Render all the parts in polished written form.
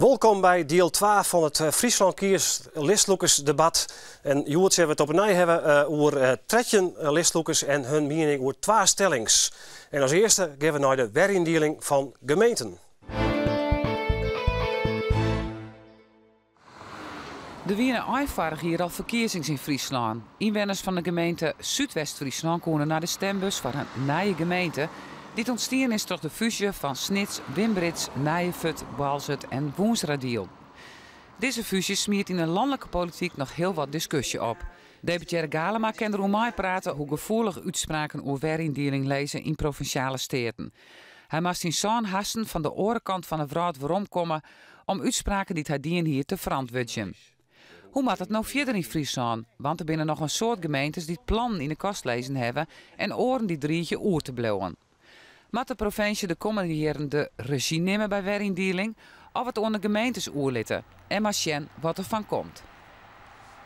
Wolkom by diel 2 fan it Fryslân Kiest listlûkersdebat. En hjoed sille we it op 'e nij hawwe oer 13 listlûkers en hun miening oer twa stellings. En as earste gean we nei de weryndieling fan gemeenten. Der wiene ein foarich jier al ferkiezings yn Fryslân. Ynwenners fan de gemeente Súdwest-Fryslân koene nei de stembus foar in nije gemeente, dy't ûntstien is troch de fúzje fan Snits, Wymbrits, Nijefurd, Boalsert en Wûnseradiel. Dizze fúzje smiet yn de lanlike polityk noch hiel wat diskusje op. Deputearre Galema kin deroer meiprate hoe gefoelich útspraken oer weryndieling lizze yn provinsjale steaten. Hy moast yn sân hasten fan de oare kant fan 'e wrâld weromkomme om útspraken dy't hy dien hie te ferantwurdzjen. Hoe moat it no fierder yn Fryslân? Want der binne noch in soad gemeentes dy't plannen yn 'e kast lizzen hawwe en oaren dy't driigje oer te bliuwen. Moat de provinsje de kommende jierren de rezjy nimme by weryndieling of it oan de gemeentes oerlitte en mar sjen wat der fan komt?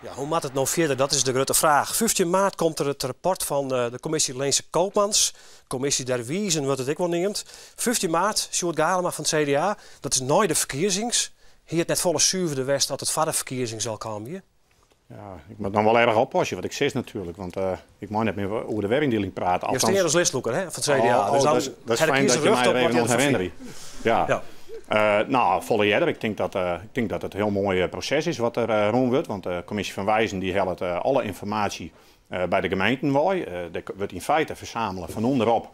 Ja, hoe moat it no fierder? Dat is de grutte fraach. 15 maart komt der it rapport fan de kommisje Leense Koopmans. Commissie der Wijzen wurdt it ek wol neamd. 15 maart, Sjoerd Galema fan it CDA, dat is nei de ferkiezings. Hie it net folle suverder west as it foar de ferkiezings al kaam wie? Ja, ik moat no wol erch oppasse wat ik sis natuerlik, want ik mei net mear oer de weryndieling prate. Jo stean as listlûker hè, fan it CDA. Oh, dus dan dat is fijn dat je my der even oan herinnerje. Ja. No, folle earder. Ik tink dat it in hiel moai proses is wat der rûn wurdt, want de kommisje fan Wijzen dy hellet alle ynformaasje by de gemeenten wei. Der wurdt yn feite fersamele fan ûnderop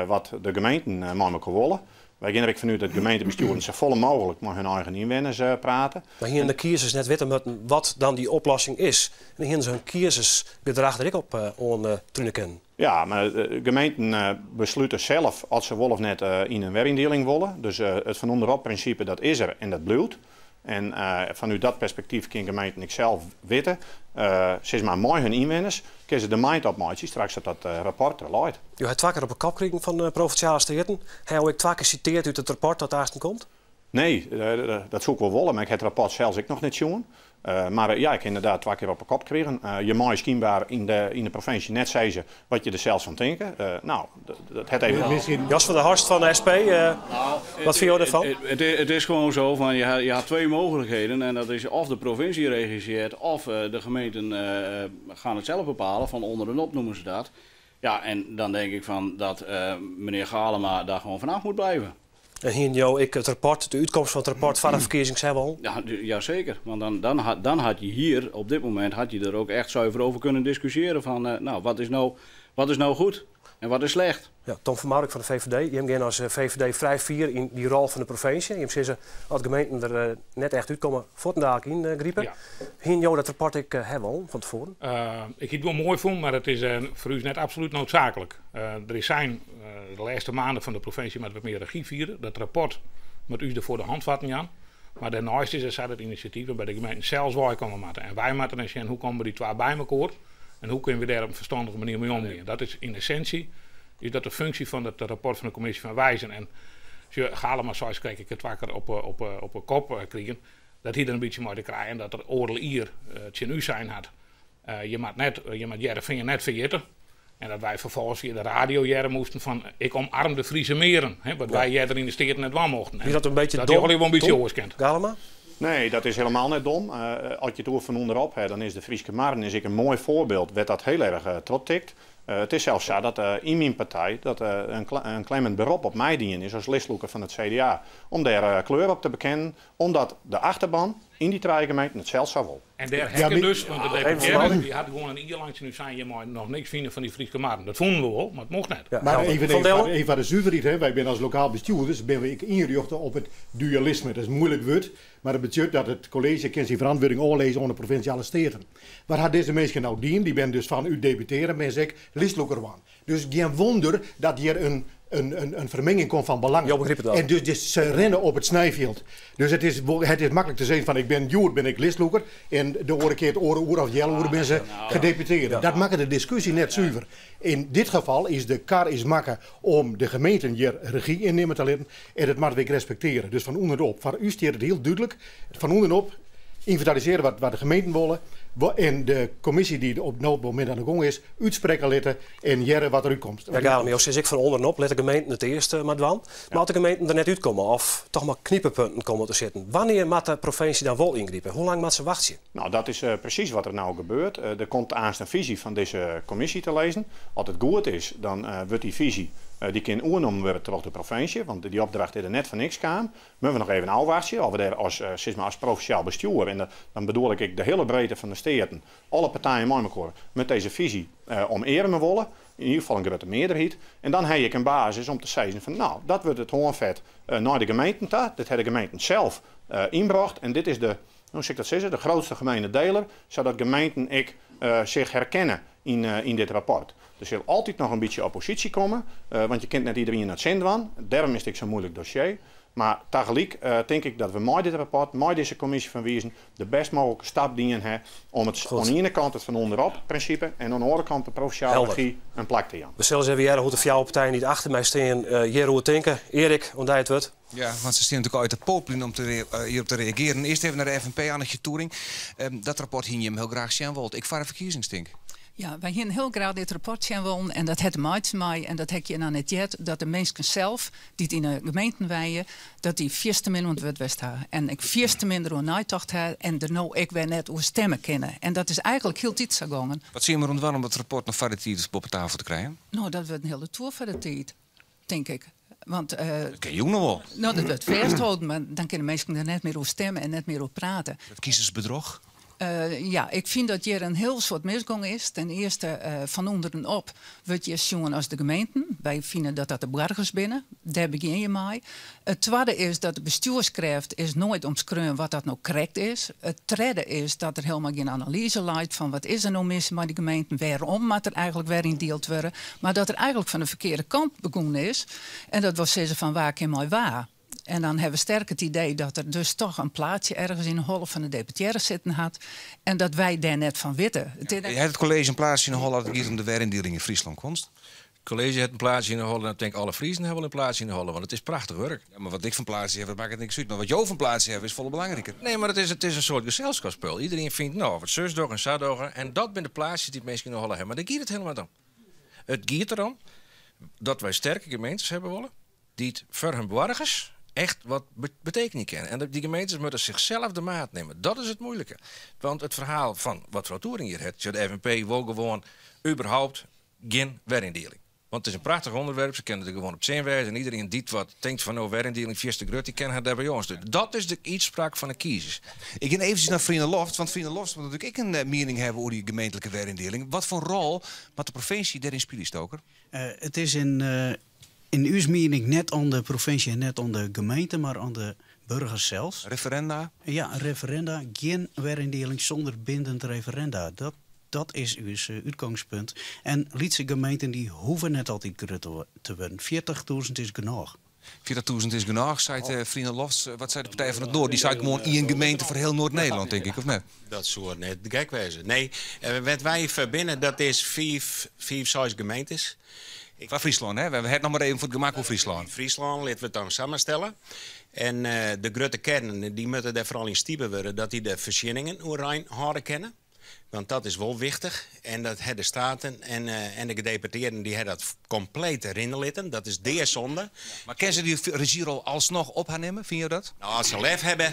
wat de gemeenten mei mekoar wolle. Wy gean der ek fanút dat gemeentebestjoeren safolle mooglik mei hun eigen ynwenners prate. Mar hienen de kiezers net witte moatten wat dan dy oplossing is? En dan hienen se hun kiezersgedrach der ek op oan trune kinnen. Ja, mar gemeenten beslute sels oft se wol of net yn in weryndieling wolle. Dus it fan ûnderop prinsipe dat is der en dat bliuwt. En fanút dat perspektyf kin gemeenten ek sels witte, sis mar mei hun ynwenners, kinne se de mind opmeitsje straks dat dat rapport der leit. Jo ha twa kear op 'e kop krigen fan de Provinsjale Steaten. Ha jo ek twa kear siteard út it rapport dat aansten komt? Nee, dat soe ik wol wolle, mar ik ha it rapport sels ek noch net sjoen. Mar ja, ik ha ynderdaad twa kear op 'e kop krigen. Je meie skynber yn de provinsje net sizze wat je der sels fan tinke. No, dat hat even. Jos van der Horst fan de SP, wat fine jo dêrfan? It is gewoan sa fan je ha twee mooglikheden en dat is of de provinsje regissearret of de gemeenten gaan it sels bepale, van onderen op noemen ze dat. Ja, en dan denk ik fan dat menear Galema daar gewoon vanaf moet blijven. En hienen jo ek it rapport, de útkomst fan it rapport foar de ferkiezings hawwe wollen? Ja, jazeker. Want dan had je hier, op dit moment, had je er ook echt zuiver over kunnen discussiëren van, nou, wat is nou goed en wat is slecht. Ja, Tom van Mourik fan de VVD, jim gean as VVD frij fier yn dy rol fan de provinsje. Jim sizze, as gemeenten der net echt útkomme, fuortendalik yngripe. Ja. Hienen jo dat rapport ek hawwe wollen fan tefoaren? Ik hie it wol moai fûn, mar it is foar ús net absolút noodzaaklik. Der is sein de lêste maanden fan de provinsje moat wat mear regy fiere. Dat rapport moat ús derfoar de handvatten jaan. Mar dêrneist is it sa dat inisjativen by de gemeenten sels weikomme moatte. En wy moatte dan sjen hoe komme dy twa by mekoar en hoe kinne we dêr op in ferstannige manier mei omgean. Dat is yn essinsje is dat de funksje fan it rapport fan de kommisje van Wijzen. En sjoch, Galema sei krekt, ik ha twa kear op 'e kop krigen. Dat hie der in bytsje mei te krijen dat er oardel jier tsjin ús sein hat. Je moat net, je moat Hearrenfean net ferjitte. En dat wy ferfolgens fia de radio hearre moasten fan ik omarm de Friese meren, hè, wat wy earder yn de Steaten net dwaan mochten. Is dat in bytsje Dat dom? die wol in bytsje oars kent. Galema? Nee, dat is helemaal net dom. As je it oer fan ûnderop ha, dan is de Fryske Marren is ek in moai foarbyld wêr't dat hiel erch trochtikt. It is sels sa dat yn myn partij dat in klemmend berop op my dien is as listlûker fan it CDA om dêr kleur op te bekennen, omdat de achterban yn dy trije gemeenten it sels sa wol. En dêr heakke dus, want de deputearre dy hat gewoan in jier lang tsjin ús sein, jim meie noch niks fine fan dy Fryske Marren. Dat fûnen we wol, mar it mocht net. Mar even foar de suverheid, hè, wy binne as lokaal bestjoerders binne we ek ynrjochte op it dualisme. Dat is in moeilik wurd, mar dat betsjut dat it kolleezje kin syn ferantwurding ôflizze oan de provinsjale steaten. Wat hat dizze minsken no dien? Dy binne dus fan út deputearre binne se ek listlûker wurden. Dus gjin wûnder dat hjir in ferminging komt fan belangen. Jo begripe dat. En dus se rinne op it snijfjild. Dus it is wol, it is maklik te sizzen fan ik bin hjoed bin ik listlûker en de oare kear it oare oere of healoere binne se gedeputearde. Dat makket de diskusje net suver. Yn dit gefal is de kar is makke om de gemeenten hjir regy yn nimme te litten en dat moatte we ek respektearje. Dus fan ûnderop, foar ús stiet it hiel dúdlik, fan ûnderop ynventarisearje wat de gemeenten wolle. En de kommisje dy't op no momint oan de gong is, útsprekke litte en hearre wat der útkomt. Ja, Galema, jo sizze ek fan ûnderen op, lit de gemeenten it earst mar dwaan. Mar as de gemeenten der net útkomme of toch mei knipepunten komme te sitten, wannear moat de provinsje dan wol yngripe? Hoe lang moat se wachtsje? Nou, dat is presys wat der no gebeurt. Der komt aanst in fisy fan dizze kommisje te lizzen. As it goed is, dan wurdt dy fisy, dy kin oernommen wurde troch de provinsje, want dy opdracht is der net foar niks kaam. Moatte we noch even ôfwachtsje oft we dêr as, sis mar, as provinsjaal bestjoer, en dan bedoel ik ek de hiele breedte fan de steaten, alle partijen mei mekoar, met dizze fisy omearme wolle. Yn ieder gefal in grutte mearderheid. En dan ha je ek in basis om te sizzen fan, no, dat wurdt it hânfet nei de gemeenten ta. Dit ha de gemeenten sels ynbrocht en dit is de, hoe sil ik dat sizze, de grootste gemene deler, sadat gemeenten ek sich herkenne yn dit rapport. Der sil altyd noch in bytsje opposysje komme, want je kint net iderien nei 't sin dwaan. Dêrom is it ek sa'n moeilik dossier. Mar tagelyk tink ik dat we mei dit rapport, mei dizze kommisje fan wizen, de bêst mooglike stap dien ha om it oan de iene kant it fan ûnderop prinsipe en oan de oare kant de provinsjale regy in plak te jaan. We sille ris even hearre hoe't de fjouwer partijen dy't achter my stean hjiroer tinke. Erik, oan dy it wurd. Ja, want se stean natuerlik al te popeljen om hjirop te reagearjen. Earst even nei de FNP, Annigje Toering. Dat rapport hiene jim hiel graach sjen wold, ek foar de ferkiezings, tink. Ja, wy hiene hiel graach dit rapport sjen wollen en dat hat te meitsjen mei, en dat ha ik hjir noch net heard, dat de minsken sels dy't yn de gemeenten wenje, dat dy fierste min oan it wurd west ha en ek fierste min deroer neitocht ha en der no ek wer net oer stimme kinne. En dat is eigentlik hieltyd sa gongen. Wat sille jim deroan dwaan om dat rapport noch foar de tiid boppe tafel te krijen? No, dat wurdt in hiele toer foar de tiid, tink ik. Want, dat kin jûn noch wol. No, dat wurdt fêstholden, mar dan kinne minsken der net mear oer stimme en net mear oer prate. It kiezersbedroch? Ja, ik fyn dat hjir in hiel soad misgong is. Ten earste, fan ûnderen op wurdt hjir sjoen as de gemeenten. Wy fine dat dat de boargers binne. Dêr begjin je mei. It twadde is dat de bestjoerskrêft is noait omskreaun wat dat no krekt is. It tredde is dat der helemaal gjin analyze leit fan wat is der no mis mei de gemeenten, wêrom moat der eigentlik weryndield wurde. Mar dat der eigentlik fan de ferkearde kant begûn is en dat wol sizze fan wa kin mei wa. En dan hawwe we sterk it idee dat der dus toch in plaatsje ergens yn 'e holle fan de deputearre sitten hat en dat wy dêr net fan witte. Hat it kolleezje in plaatsje yn 'e holle as it giet om de weryndieling yn Fryslân, Konst? It kolleezje hat in plaatsje yn 'e holle en ik tink alle Friezen hawwe wol in plaatsje yn 'e holle, want it is prachtich wurk. Ja, mar wat ik fan plaatsje haw, dat makket niks út. Mar wat jo fan plaatsje hawwe, is folle belangriker. Nee, mar it is in soart geselskapsspul. Iderien fynt, no, wat sus dogge en sa dogge. En dat binne de plaatsjes dy't minsken yn 'e holle hawwe. Mar dêr giet it helemaal net om. It giet derom dat wy sterke gemeentes hawwe wolle, dy't foar hun boargers echt wat betekenje kinne. En dy gemeentes moatte sichsels de maat nimme. Dat is it moeilike. Want it ferhaal fan wat frou Toering hjir hat, de FNP wol gewoan überhaupt gjin weryndieling. Want it is in prachtich ûnderwerp, se kinne der gewoan op tsjin wêze en iderien dy't wat tinkt fan no weryndieling fierste grut, dy kin har dêr by oanslute. Dat is de útspraak fan de kiezers. Ik gean eventsjes nei Feriene Loft, want Feriene Loft moat natuerlik ek in miening hawwe oer dy gemeentlike weryndieling. Wat foar rol moat de provinsje dêryn spylje, Stoker? It is yn ús miening net oan de provinsje en net oan de gemeente, mar oan de burgers sels. Referenda? Ja, in referenda. Gjin weryndieling sûnder bindend referenda. Dat is ús útgongspunt. En lytse gemeenten dy hoege net altyd grut te wurden. 40.000 is genôch. 40.000 is genôch, seit Feriene Lofts. Wat seit de Partij fan it Noarden? Dy seit gewoan ien gemeente foar hiel Noard-Nederlân, tink ik, of net? Dat soe net gek wêze. Nee, wat wy foar binne, dat is fiif, fiif, seis gemeentes. Foar Fryslân, hè? We hawwe it noch mar even foar it gemak oer Fryslân. Fryslân, litte we it dan sa mar stelle. En de grutte kearnen, dy moatte dêr foaral yn stipe wurde, dat dy de foarsjenningen oerein hâlde kinne. Want dat is wol wichtich. En dat ha de Steaten en de gedeputearden dy ha dat kompleet rinne litten. Dat is deasonde. Mar kinne se dy rezjyrol alsnoch op har nimme, fine jo dat? Nou, as se lef hawwe,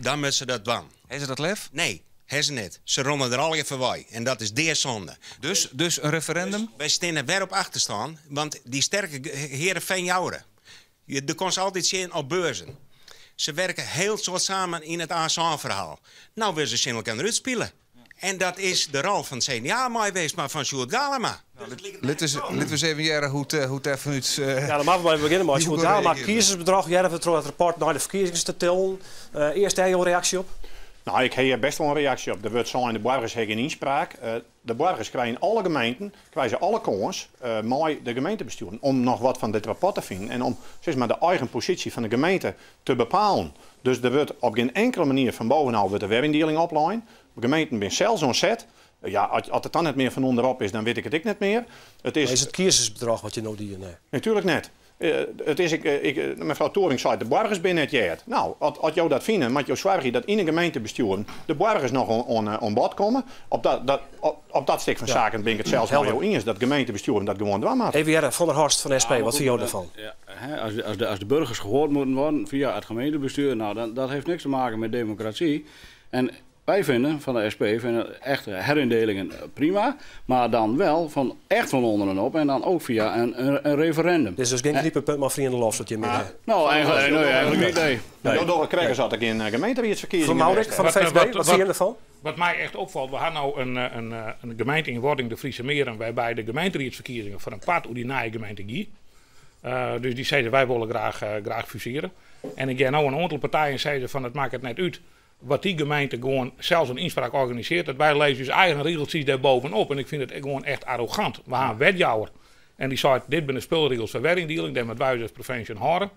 dan moatte se dat dwaan. Ha se dat lef? Nee, ha se net. Se rinne der allegear foarby. En dat is deasonde. Dus, dus in referendum? Dus wy steane wer op achterstân, want dy sterke Heerenveen Joure, dêr komst altyd tsjin op beurzen. Se werke hiel soad samen yn it A-sân-ferhaal. No wurde se tsjin elkoar útspile. En dat is de rol fan it CDA mei west, mar fan Sjoerd Galema. Lit ris even hearre hoe't dêr fanút. Ja, dan moatte we even begjinne mei Sjoerd Galema. Kiezersbedroch hearre we troch it rapport nei de ferkiezings te tillen. Earst dêr jo reaksje op? Nou, ik ha hjir best wol in reaksje op. Der wurdt sein, de boargers ha gjin ynspraak. De boargers krije yn alle gemeenten krije se alle kâns mei de gemeentebestjoeren om noch wat fan dit rapport te finen en om sis mar de eigen posysje fan de gemeente te bepalen. Dus der wurdt op gjin inkele manier fan bovenôf wurdt de weryndieling oplein. De gemeenten binne sels oan set. Ja, as it dan net mear fan ûnderop is, dan wit ik it ek net mear. It is. Is it kiezersbedroch wat je no diene? Natuerlik net. It is, ik, mefrou Toering seit de boargers binne net heard. No, as jo dat fine, moatte jo soargje dat yn de gemeentebestjoeren de boargers noch oan bod komme. Op dat, op dat stik fan saken bin ik it sels mei jo iens dat gemeentebestjoeren dat gewoan dwaan moatte. Even hearre, Van der Horst fan de SP, wat fine jo derfan? Ja, als de burgers gehoord moeten worden via het gemeentebestuur, nou, dan, dat heeft niks te maken met democratie. En wij vinden, van de SP, vinden echt herindelingen prima, maar dan wel van echt van onderen op en dan ook via een referendum. Dit is dus gjin knipepunt mar Frie en de Loft dat je midden. Nou, eigenlijk, nee, eigenlijk niet, nee. Nee. Jo dogge krekt as der gjin gemeenteriedsferkiezingen Van Mourik fan de VVD, wat fine jo derfan? Wat my echt opfalt, we ha no in gemeente yn wording, de Friese Meren, wêrby de gemeenteriedsferkiezingen foar in part oer dy nije gemeente gie. Dus dy sizze wy wolle graach fusearje. En ik hear no in oantal partijen sizze fan it makket net út wat dy gemeente gewoan sels in ynspraak organisearret, dat wy lizze ús eigen rigeltsjes dêr bovenop. En ik fyn it gewoan echt arrogant. We ha in wetjouwer en dy seit dit binne de spulregels foar weryndieling, dêr moatte wy ús as provinsje oan hâlde.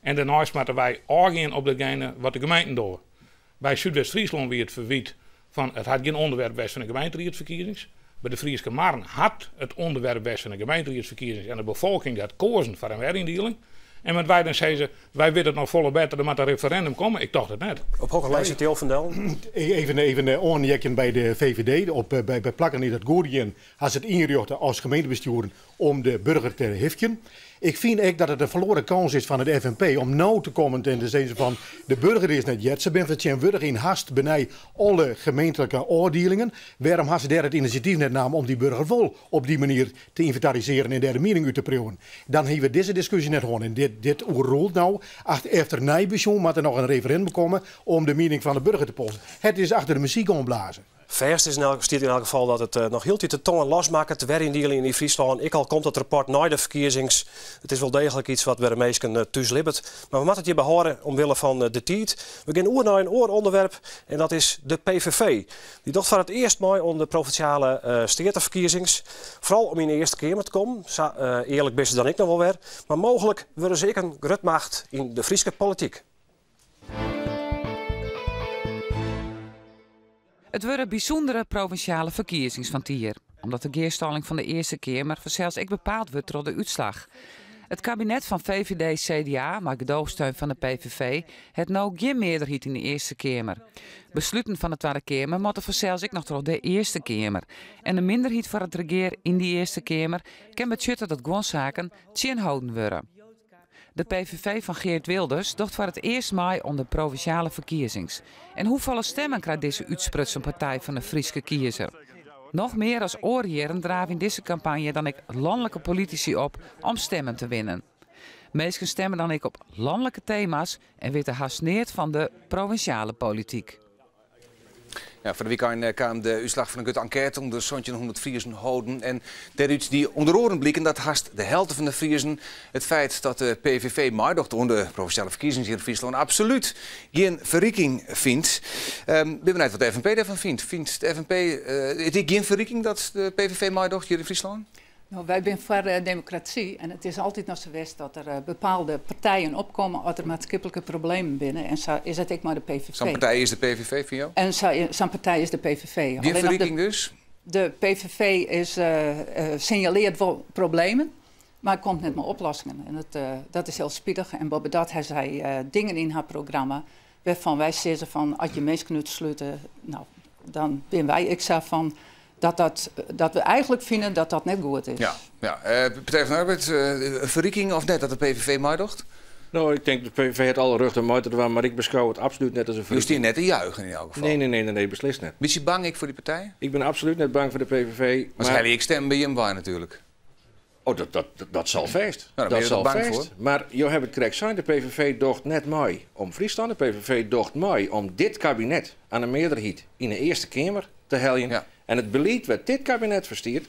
En dêrneist moatte wy ôfgean op datgene wat de gemeenten dogge. By Súdwest-Fryslân wie it ferwyt fan it hat gjin ûnderwerp west fan de gemeenteriedsferkiezings. By de Fryske Marren hat it ûnderwerp west fan de gemeenteriedsferkiezings en de befolking hat koazen foar in weryndieling. En moatte wy dan sizze, wy witte it noch folle better, der moat in referendum komme? Ik tocht it net. Op hokker lijn sit Jo Van Dellen? Even oanheakjen by de VVD. Op, by plakken dy't dat goed gean, ha se it ynrjochte as gemeentebestjoeren om de burger te hifkjen. Ik fyn ek dat it in ferloaren kâns is fan it FNP om no te kommen en te sizzen fan de burger is net heard. Se binne fertsjintwurdige yn hast benei alle gemeentlike ôfdielingen. Wêrom ha se dêr it inisjatyf net naam om dy burger wol op dy manier te ynventarisearjen en dêr de miening út te priuwen? Dan hie we dizze diskusje net hân. En dit oerrûlet no. Efternei besjoen moat der noch in referindum komme om de miening fan de burger te polsen. Het is achter de muzyk oanblaze. Fêst is in elk, stiet yn elk gefal dat it noch hieltyd de tongen losmakket, de weryndieling yn Fryslân. Ek al komt dat rapport nei de ferkiezings. It is wol deeglik iets wat by de minsken thús libbet. Mar we moatte it hjirby hâlde omwille fan de tiid. We gean oer nei in oar ûnderwerp en dat is de PVV. Dy docht foar it earst mei oan de provinsjale steateferkiezings. Foaral om yn de Earste Keamer te kommen. Sa earlik binne se dan ek noch wol wer. Mar mooglik wurde se ek in grutmacht yn de Fryske polityk. It wurde bysûndere provinsjale ferkiezings fan 't jier, omdat de gearstalling fan de Earste Keamer fansels ek bepaald wurdt troch de útslach. It kabinet fan VVD-CDA, mei gedoogsteun fan de PVV, hat no gjin mearderheid yn de Earste Keamer. Besluten fan de Twadde Keamer moatte fansels ek noch troch de Earste Keamer. En in minderheid foar it regear yn dy Earste Keamer kin betsjutte dat guon saken tsjinholden wurde. De PVV fan Geert Wilders docht foar it earst mei oan de provinsjale ferkiezings. En hoefolle stemmen krijt dizze útsprutsen partij fan de Fryske kiezer? Noch mear as oare jierren drave yn dizze kampanje dan ek lanlike politisy op om stemmen te winnen. Minsken stemme dan ek op lanlike tema's en witte hast neat fan de provinsjale polityk. Ja, foar de wykein kaam de útslach fan in grutte enkête ûnder 1700 Friezen holden. En dêrút die ûnder oaren bliken dat hast de helte fan de Friezen it feit dat de PVV meidocht oan de provinsjale ferkiezings hjir yn Fryslân absolút gjin ferriking fynt. Um, bin benijd wat de FNP dêrfan fynt. Fynt de FNP uh, it ek gjin ferriking dat de PVV meidocht hjir yn Fryslân? No, wy binne foar demokrasy en it is altyd noch sa west dat der eh, bepaalde partijen opkomme as der maatskiplike problemen binne. En sa is it ek mei de PVV. Sa'n partij is de PVV foar jo? En sa'n partij is de PVV. Gjin ferriking dus? De PVV is, uh, sinjalearret wol problemen, mar komt net mei oplossingen. En dat is hiel spitich. En boppedat ha sy dingen yn har programma wêrfan wy sizze fan as je minsken útslute, no, dan binne wy ek sa fan dat, dat, dat we eigentlik fine dat dat net goed is. Ja. Partij van de Arbeid, in ferriking of net dat de PVV meidocht? No, ik tink de PVV hat alle rjocht om mei te dwaan, mar ik beskou it absolút net as in Jo ferriking. steane net te juichen yn elk gefal. Nee, beslist net. Bytsje bang ek foar dy partij? Ik bin absolút net bang foar de PVV. Mar se helje ek stimmen by jim wei natuerlik. Oh, dat sil fêst. No, dan Dat binne jo sil der bang fêst. foar. Mar jo hawwe it krekt sein, de PVV docht net mei om Fryslân. De PVV docht mei om dit kabinet oan 'e mearderheid yn 'e Earste Keamer te heljen. En it belied wêr't dit kabinet foar stiet,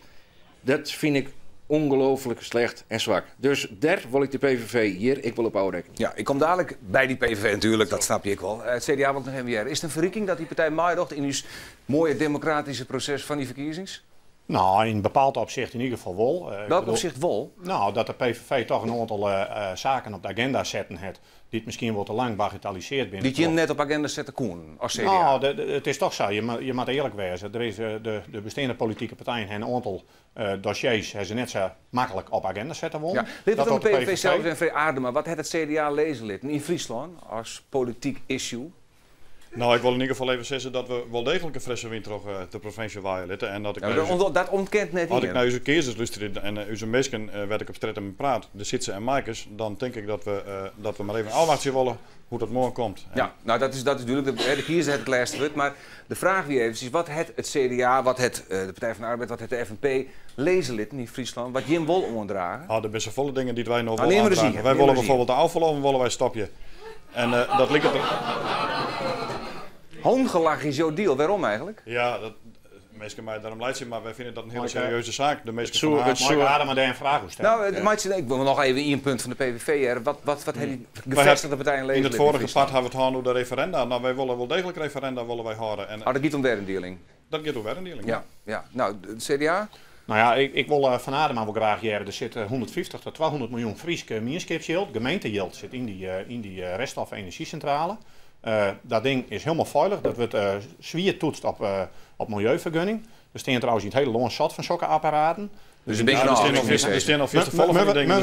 dat fyn ik ûngelooflik slecht en swak. Dus dêr wol ik de PVV hjir ek wol op ôfrekkenje. Ja, ik kom dadlik by dy PVV natuerlik, dat snap je ek wol. It CDA wol ik noch even hearre. Is it in ferriking dat dy partij meidocht yn ús moaie demokratyske proses fan dy ferkiezings? Nou, yn bepaald opsicht yn ieder gefal wol. Welk opsicht wol? Nou, dat de PVV toch in oantal saken op de agenda setten hat dy't miskien wol te lang bagatellisearre binne. Dy't jim net op agenda sette koenen as CDA? Nou, it is toch sa, je moatte earlik wêze. Der is, de besteande politike partijen ha in oantal dossiers ha se net sa maklik op agenda sette wollen. Ja. Lit it oan de PVV sels en Fré Adema, wat hat it CDA lizze litten yn Fryslân as polityk issue? Nou, ik wol yn ieder gefal even sizze dat we wol deeglik in frisse wyn troch de provinsje waaie litte. En dat ik ja, dat ûntkent net As ik nei ús kiezers lústerje en ús minsken wêr't ik op strjitte mei praat, de Sytse en Maaikes, dan tink ik dat we mar even ôfwachtsje wolle hoe't dat moarn komt. Ja, nou dat is dúdlik. De kiezer hat it lêste wurd. Mar de fraach wie eventsjes, wat hat it CDA, wat hat de Partij van de Arbeid, wat hat de FNP lizze litten yn Fryslân, wat jim wol oandrage? Oh, der binne safolle dingen dy't wy no wol oandrage. Wy wolle bijvoorbeeld de ôffaloven wolle wy stopje. En dat liket der. Hoongelach is jo diel, wêrom eigentlik? Ja, dat, minsken meie dêrom laitsje, mar wy fine dat in hiele serieuze saak. De minsken fan Harns. Mei ik Adema dêr in fraach oer stelle? Nou, meitsje, ik wol noch even ien punt fan de PVV hearre. Wat hat dy gevestigde partijen lizze Yn it foarige part hawwe we it hân oer de referenda. Nou, wy wolle wol deeglik referenda wolle wy hâlde. En oh, dat giet om weryndieling? Dat giet oer weryndieling, ja. Ja, nou, it CDA? Nou ja, ik wol fan Adema wol graach hearre. Der sit 150 tot 200 miljoen Frysk mienskipsjild, gemeentejild, sit yn dy reststof-enerzjysintrale. Dat ding is hielendal feilich, dat wurdt swier toetst op miljeufergunning. Der stean trouwens yn it hiele lân sat fan sokke apparaten. Dus der binne genôch. Der stean al fierste folle fan dy dingen.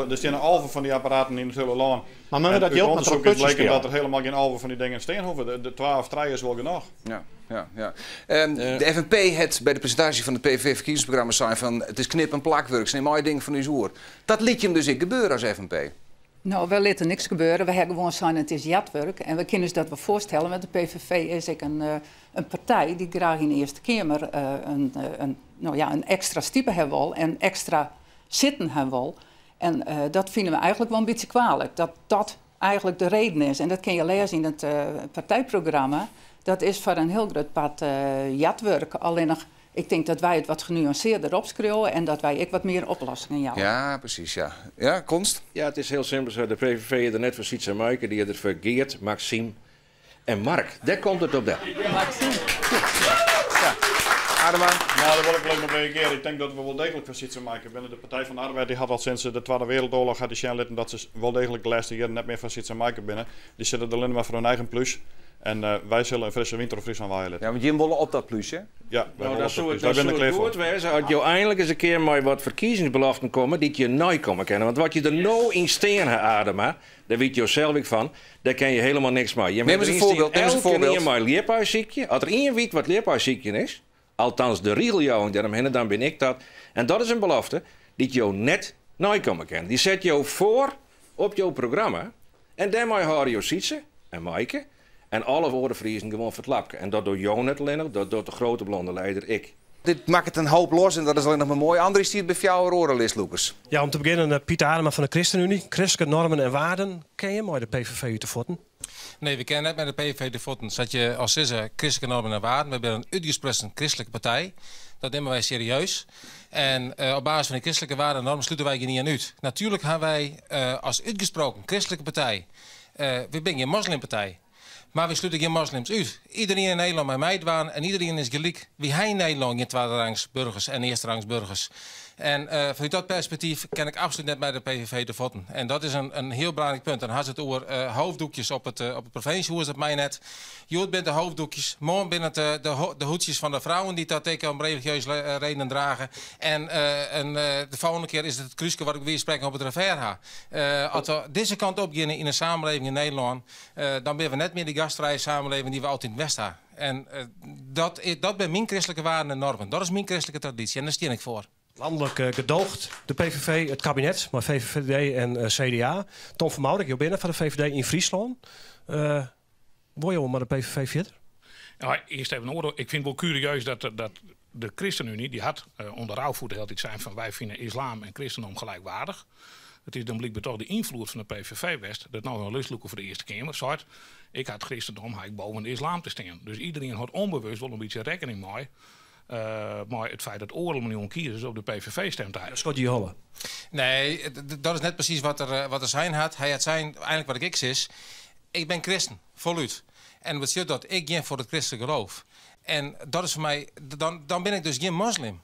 Der steane 11 fan dy apparaten yn it hiele lân. Mar moatte we dat jild mar troch Ut ûndersyk is bleken dat der helemaal gjin 11 fan dy dingen stean hoege. De twa of trije is wol genôch. Ja. De FNP hat by de presintaasje fan it PVV-ferkiezingsprogramma sein fan it is knip en plakwurk, se nimme allegear dingen fan ús oer. Dat lit jim dus ek gebeure as FNP? No, wy litte niks gebeure. Wy ha gewoan sein it is jatwurk en we kinne ús dat wol foarstelle, want de PVV is ek in partij dy't graach yn de Earste Keamer in, no ja, in ekstra stipe ha wol en ekstra sitten ha wol. En dat fine we eigentlik wol in bytsje kwalik, dat dat eigentlik de reden is. En dat kinne je lêze yn it partijprogramma. Dat is foar in hiel grut part jatwurk. Allinnich, ik tink dat wy it wat genuansearder opskriuwe en dat wy ek wat mear oplossingen jouwe. Ja, presys, ja. Ja, Konst? Ja, it is hiel simpel. De PVV is der net foar Sytse en Maaike, dy is der foar Geert, Maxime en Mark. Dêr komt it op del. Maxime. Ja. Adema? Nou, dêr wol ik wol even op reagearje. Ik tink dat we wol deeglik foar Sytse en Maaike binne. De Partij van de Arbeid dy hat al sinds de Twadde Wereldoorlog hat dy sjen litten dat se wol deeglik de lêste jierren net mear foar Sytse en Maaike binne. Dy sitte der allinne mar foar hun eigen plús. En wy sille in frisse wyn troch Fryslân waaie litte. Ja, want jim wolle op dat plúsje? Ja, wy Nou, wolle dan op dat soe plús. it, Wy dan binne soe der it klear foar. goed wêze as jo einlik ris in kear mei wat ferkiezingsbeloften komme dy't je neikomme kinne. Want wat je der no yn stean ha, Adema, dêr witte jo sels ek fan, dêr kinne je helemaal niks mei. Jim Nim ha ris in deryn stean, foarbyld, nim ris in elkenien foarbyld. mei ljipaai sykje. As der ien wit wat ljipaai sykjen is, althans de rigeljouwing dêromhinne, dan bin ik dat. En dat is in belofte dy't jo net neikomme kinne. Dy set jo foar op jo programma en dêrmei hâlde jo Sytse en Maaike en alle oare Friezen gewoan foar it lapke. En dat docht jo net allinnich, dat docht de grote blonde leider ek. Dit makket in hoop los en dat is allinnich mar moai. Andries stiet by fjouwer oare listlûkers. Ja, om te begjinnen Piet Adema fan de ChristenUnie. Kristlike normen en waarden. Kinne je mei de PVV út de fuotten? Nee, we kinne net mei de PVV út de fuotten. Sa't je al sizze, kristlike normen en waarden. Wy binne in útgesprutsen kristlike partij. Dat nimme wy serieus. En op basis fan dy kristlike waarden en normen slute wy gjinien út. Natuerlik ha wy as útgesproken kristlike partij, wy binne gjin moslimpartij, mar wy slute gjin moslims út. Iderien yn Nederlân mei meidwaan en iderien is gelyk. Wy ha yn Nederlân gjin twadderangs burgers en earsterangs burgers. En fanút dat perspektyf kin ik absolút net mei de PVV út de fuotten. En dat is in hiel belangryk punt. Dan ha se it oer hoofddoekjes op it provinsjehûs, dat mei net. Hjoed binne it de hoofddoekjes, moarn binne it de hoedsjes fan de frouwen dy't dat ek om religieuze redenen drage. En de folgjende kear is it it krúske wat ik by wize fan sprekken op it revers ha. As we dizze kant op geane yn 'e samenleving yn Nederlân, dan binne we net mear dy gastfrije samenleving dy't we altyd west ha. En dat dat binne myn kristlike waarden en normen. Dat is myn kristlike tradysje en dêr stean ik foar. Lanlik gedoocht de PVV it kabinet mei VVD en CDA. Tom van Mourik, jo binne fan de VVD yn Fryslân. Wolle jo mei de PVV fierder? Ja, earst even oar. Ik fyn it wol kurieus dat de ChristenUnie, dy hat ûnder Rouvoet altyd sein fan wy fine islam en kristendom gelijkwaardig. It is dan blykber toch de ynfloed fan de PVV west dat no in listlûker foar de Earste Keamer seit ik ha it kristendom ha ik boven de islam te stean. Dus iderien hâldt ûnbewust wol in bytsje rekkening mei it feit dat oardel miljoen kiezers op de PVV stemd ha. Skodje je holle? Nee, dat is net presys wat er sein hat. Hy hat sein, eigentlik wat ik ek sis, ik bin kristen, folút. En dat betsjut dat ik gean foar it kristlik geloof. En dat is foar my, dan bin ik dus gjin moslim.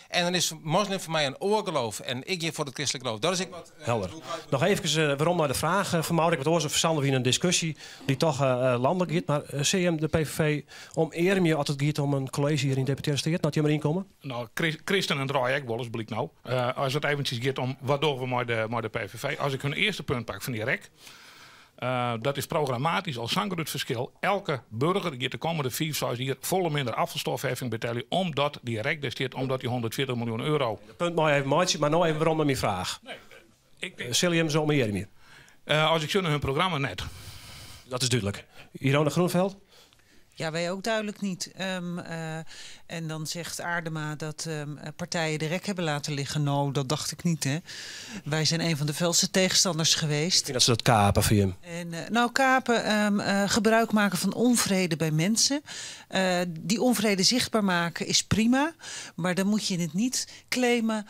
En dan is moslim foar my in oar geloof en ik gean foar it kristlik geloof. Dat is ek wat. Helder. Noch eefkes werom nei de fraach fan Maurik, want oars fersannen we yn in diskusje dy't toch lanlik giet. Mar sille jim de PVV omearmje as it giet om in kolleezje hjir yn Deputearre Steaten, as jim deryn komme? No, kristenen draaie ek wolris, blykt no. As it eventsjes giet om wat dogge we mei de PVV. As ik hun earste punt pak fan dy rek, dat is programmatysk al sa'n grut ferskil. Elke burger giet de kommende fiif, seis jier folle minder ôffalstofheffing betelje omdat dy rek der stiet, omdat dy 140 miljoen euro. Dat punt mei even meitsje, mar no even werom nei myn fraach. Sille jim se omearmje? As ik sjoch nei hun programma net. Dat is dúdlik. Irona Groenveld? Ja, wij ook duidelijk niet. En dan zegt Aardema dat partijen de rek hebben laten liggen. Nou, dat dacht ik niet, hè. Wij zijn een van de felste tegenstanders geweest. Ik vind dat ze dat kapen voor je. En, nou, kapen, gebruik maken van onvrede bij mensen. Die onvrede zichtbaar maken is prima. Maar dan moet je het niet claimen.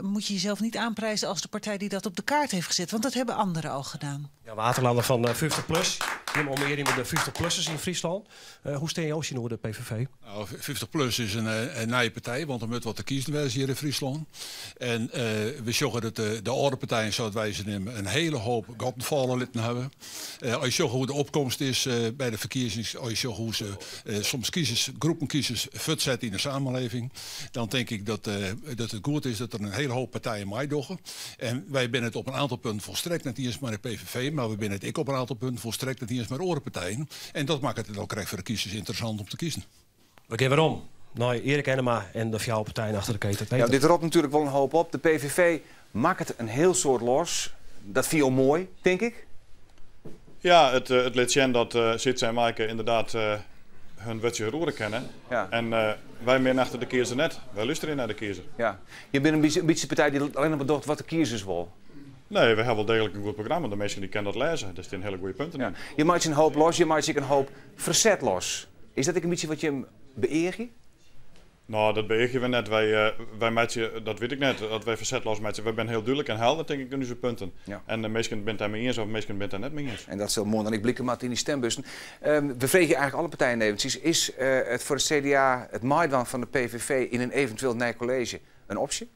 Moet je jezelf niet aanprijzen als de partij die dat op de kaart heeft gezet. Want dat hebben anderen al gedaan. Jan Waterlander fan 50 Plus. Jim omearmje de 50-plussers yn Fryslân. Hoe stean jo tsjinoer de PVV? Nou, 50 Plus is in nije partij, want der moat wat te kiezen wêze hjir yn Fryslân. En we sjogge dat de âlde partijen, sa't wy se neame, in hiele hoop gatten falle litten hawwe. As je sjogge hoe't de opkomst is by de ferkiezings, as je sjogge hoe't se soms kiezers, groepen kiezers fuortsette yn de samenleving, dan tink ik dat dat it goed is dat der in hiele hoop partijen meidogge. En wy binne it op in oantal punten folstrekt net iens mei de PVV, mar we binne it ek op in oantal punten folstrekt net iens mei oare partijen. En dat makket it al krekt foar de kiezers ynteressant om te kiezen. We gean werom nei Eric Ennema en de fjouwer partijen achter de ketel. Ja, dit ropt natuerlik wol in hoop op. De PVV makket in hiel soad los. Dat fine jo moai, tink ik? Ja, it lit sjen dat Sytse en Maaike ynderdaad hun wurdsje roere kinne. En wy minachte de kiezer net. Wy lústerje nei de kiezer. Ja. Je binne in bytsje partij dy't allinnich mar docht wat de kiezers wol. Nee, wy hawwe wol deeglik in goed programma. De minsken dy kinne dat lêze. Dêr stean hiele goede punten yn. Je meitsje in hoop los, je meitsje ek in hoop ferset los. Is dat ek in bytsje wat jim beëagje? No, dat beëagje we net. Wy, wy meitsje, dat wit ik net, dat wy ferset losmeitsje. Wy binne hiel dúdlik en helder, tink ik, yn ús punten. En de minsken binne it dêrmei iens of minsken binne it dêr net mei iens. En dat sil moarn dan ek blike moatte yn dy stembussen. We freegje eigentlik alle partijen eventsjes, is it foar it CDA it meidwaan fan de PVV yn in eventueel nij kolleezje in opsje?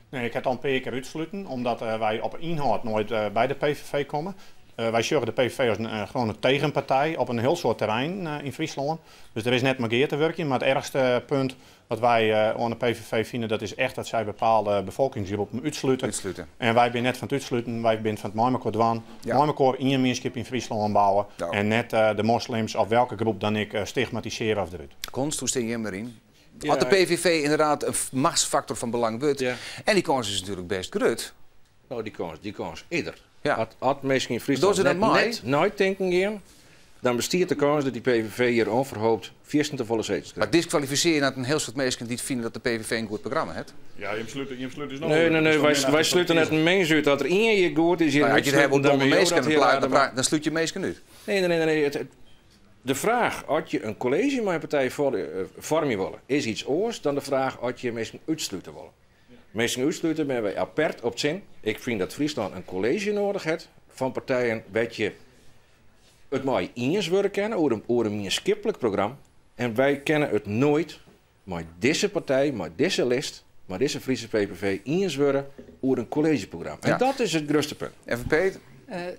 Nee, ik ha it al in pear kear útsluten, omdat wy op ynhâld noait by de PVV komme. Wy sjogge de PVV as in gewoane tegenpartij op in hiel soad terreinen yn Fryslân. Dus der is net mei gear te wurkjen. Mar it erchste punt wat wy oan de PVV fine, dat is echt dat sy bepaalde befolkingsgroepen útslute. En wy binne net fan it útsluten, wy binne fan it mei mekoar dwaan. Mei mekoar ien mienskip yn Fryslân bouwe en net de moslims of welke groep dan ek stigmatisearje of derút. Konst, hoe stean jim deryn? As de PVV ynderdaad in machtsfaktor fan belang wurdt, en dy kâns is natuerlik bêst grut. No, dy kâns, dy kâns is der. As minsken yn Fryslân net, net neitinken gean, dan bestiet de kâns dat dy PVV hjir onverhoopt fierstente folle zetels krijt. Mar diskwalifisearje net in hiel soad minsken dy't fine dat de PVV in goed programma hat? Ja, jim slute, jim slute ús no Nee, nee, nee, wy, wy slute net in mins út. As der ien hjir goed is, hjir Nou, as je it hawwe oer domme minsken, dan, dan slút je minsken út. Nee, nee, nee, nee. It, de fraach oft je in kolleezje mei in partij foarmje wolle, is iets oars dan de fraach oft je minsken útslute wolle. Minsken útslute binne wy apert op tsjin. Ik fyn dat Fryslân in kolleezje noadich hat fan partijen wêr't je it mei iens wurde kinne oer oer in mienskiplik program. En wy kinne it noait mei dizze partij, mei dizze list, mei dizze Friese PVV iens wurde oer in kolleezjeprogram. En dat is it grutste punt. FNP?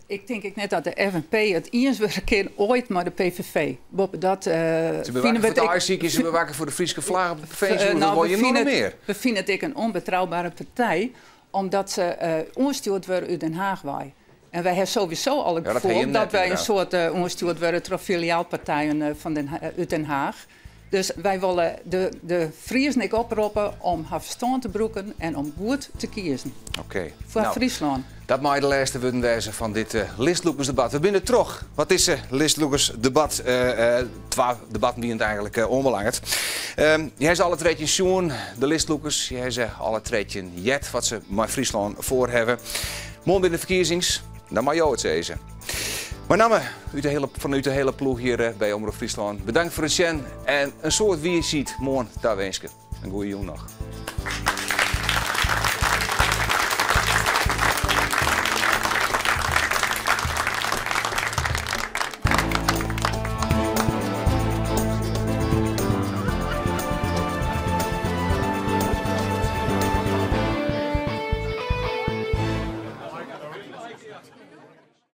Ik tink ek net dat de FNP it iens wurde kin oait mei de PVV. Boppedat Se fine we it ek. Se bewakke foar de Fryske flagge op de provinsje, uh, nou, we fine mear. We fine it ek in ûnbetroubere partij, omdat se oanstjoerd wurde út Den Haach wei. En wy hawwe sowieso al it gefoel dat wy in soad oanstjoerd wurde troch filiaalpartijen fan Den, út Den Haach. Dus wy wolle de, de Friezen ek oproppe om har ferstân te brûken en om goed te kiezen. Oké. Foar Nou, Fryslân. Dat mei de lêste wurden wêze fan dit uh, listlûkersdebat. We binne troch. Wat is uh, listlûkersdebat? Uh, twa debatten wiene it eigentlik uh, oanbelanget. Um, je hawwe se alle 13 sjoen, de listlûkers. Je hawwe se alle 13 heard wat se mei Fryslân foar hawwe. Moarn binne de ferkiezings, dan meie jo it sizze. Mei namme út de hiele, fanút de hiele ploech hjir eh, by Omrop Fryslân. Bedankt foar it sjen en in soad wiisheid moarn tawinske. In goede jûn noch.